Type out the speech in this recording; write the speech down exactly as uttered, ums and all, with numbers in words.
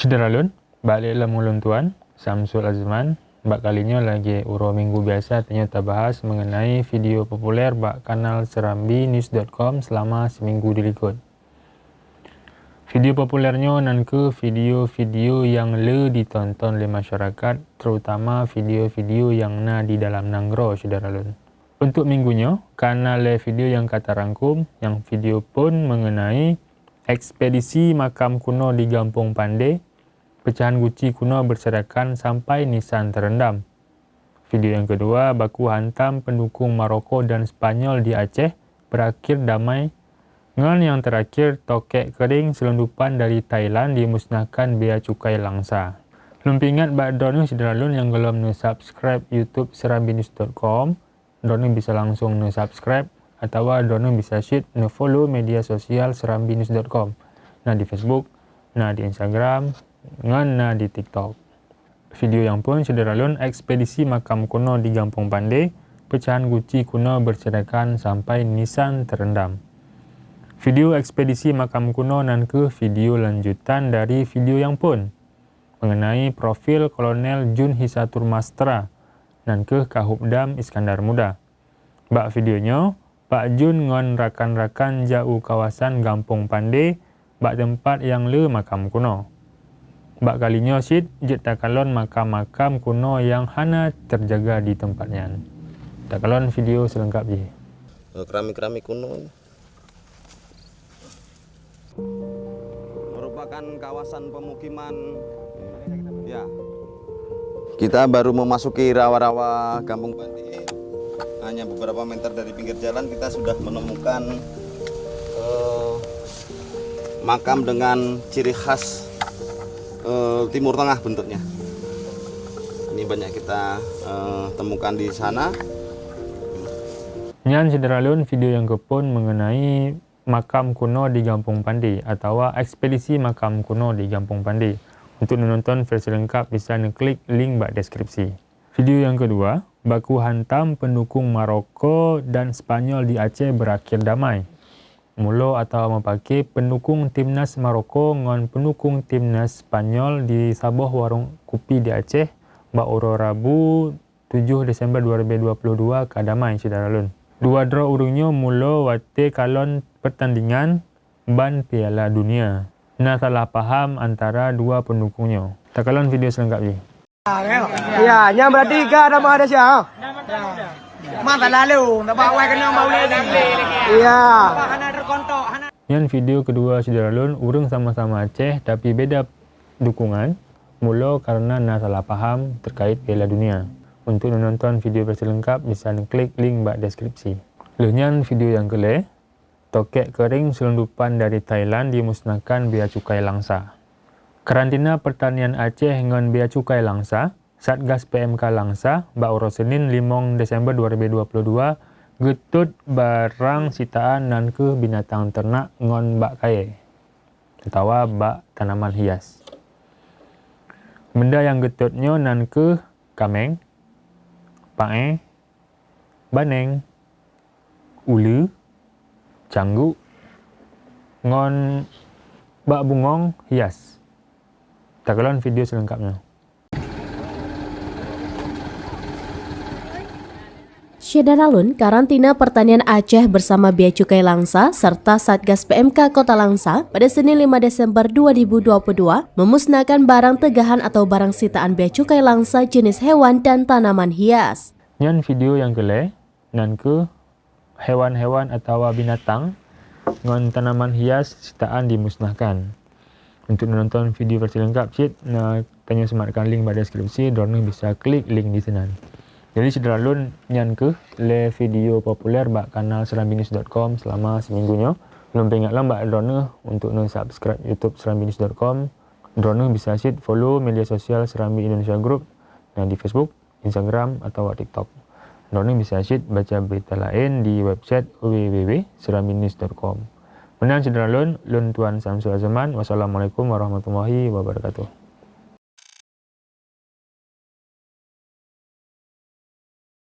Syedara lôn, bak lé lom ulôn tuan, Samsul Azman, bak kali nyoe lagée uroe Minggu biasa tanyoe tabahas mengenai video populer bak kanal serambi news dot com selama seminggu dilikot. Video populer nyoe nan kheueh video-video nyang le ditonton lé masyarakat, terutama video-video nyang na di dalam nanggroe, syedara lôn. Untuk minggu nyoe, ka na lé video nyang ka tarangkum, nyang video phôn mengenai ekspedisi makam kuno di Gampông Pande, pecahan guci kuno berserakan sampai nisan terendam. Video nyang keudua, baku hantam pendukung Maroko dan Spanyol di Aceh berakhir damai. Ngon nyang teurakhir, tokek keuring seulundupan dari Thailand dimusnahkan bea cukai Langsa. Lôn peuingat bak droeneuh syedara lôn nyang golom neusubscribe YouTube serambi news dot com, droeneuh bisa langsong neusubscribe atawa droeneuh bisa cit neufollow media sosial serambi news dot com. Na di Facebook, na di Instagram, ngon na di TikTok. Video nyang phôn syedara lôn, ekspedisi makam kuno di Gampông Pande, pecahan guci kuno berserakan sampai nisan terendam. Video ekspedisi makam kuno nan kheueh video lanjutan dari video nyang phôn mengenai profil Kolonel Jun Hisatur Mastra, nan kheueh Kahubdam Iskandar Muda. Bak video nyoe, Pak Jun ngon rakan-rakan jak u kawasan Gampông Pande bak teumpat nyang le makam kuno. Bak kali nyoe cit jeuet takalon makam-makam kuno nyang hana teujaga di teumpat nyan. Takalon video seulengkap jih. Eh, keramik-keramik kuno. Merupakan kawasan pemukiman, ya. Kita baru memasuki rawa-rawa Gampông Pande. Hanya beberapa meter dari pinggir jalan kita sudah menemukan, eh, makam dengan ciri khas, eh, Timur Tengah bentuknya. Ini banyak kita, eh, temukan di sana. Nyan syedara lôn video nyang keuphôn mengenai makam kuno di Gampông Pande atawa ekspedisi makam kuno di Gampông Pande. Untuk neunonton versi lengkap bisa neuklik link bak deskripsi. Video nyang keudua, baku hantam pendukung Maroko dan Spanyol di Aceh berakhir damai. Mulo atawa meupaké pendukung timnas Maroko ngon pendukung timnas Spanyol di saboh warong kupi di Aceh bak uroe Rabu tujoh Desember dua ribu dua puluh dua ka damai syedara lôn. Dua droe ureuëng nyoe mulo watée kalon pertandingan ban Piala Dunia. Na salah paham antara dua pendukung nyoe. Takalon video seulengkap jih. Ya, nyan berarti ka ada Malaysia, ha? Masa lalu, tak bawa kena bau lagi. Ya. Nyan video keudua syedara lôn, ureuëng sama-sama Aceh tapi beda dukungan, mulo karena na salah paham terkait Piala Dunia. Untuk neunonton video versi lengkap bisa neuklik link bak deskripsi. Lheueh nyan video nyang keulhée, tokek keuring seulundupan dari Thailand dimusnahkan bea cukai Langsa. Karantina pertanian Aceh ngon bea cukai Langsa, Satgas P M K Langsa, bak uroe Senin limong Desember dua ribu dua puluh dua, geutot barang sitaan nan kheueh binatang teunak ngon bak kayée atawa bak tanaman hias. Benda nyang geutot nyoe nan kheueh kaméng, paéh, baneng, uleue, cangguk, ngon bak bungong hias. Takalon video seulengkapnya. Syedara lôn, Karantina Pertanian Aceh bersama Bea Cukai Langsa serta Satgas P M K Kota Langsa pada Senin lima Desember dua ribu dua puluh dua memusnahkan barang teugahan atau barang sitaan Bea Cukai Langsa jenis hewan dan tanaman hias. Nyan video nyang keulhée, nan kheueh hewan-hewan atawa binatang ngon tanaman hias sitaan dimusnahkan. Untuk neunonton video versi lengkap cit, na tanyoe sematkan link bak deskripsi, droeneuh bisa klik link di sinan. Jadi syedara lôn, nyan kheueh lhée video populer bak kanal serambi news dot com selama seminggu nyoe. Lôn peuingat lom bak droeneuh untuk neusubscribe YouTube serambi news dot com. Droeneuh bisa cit follow media sosial Serambi Indonesia Group, na di Facebook, Instagram atawa TikTok. Droeneuh bisa cit baca berita laén di website w w w serambi news dot com. Meunan syedara lôn, lôn Tuan Samsul Azaman. Wassalamualaikum warahmatullahi wabarakatuh.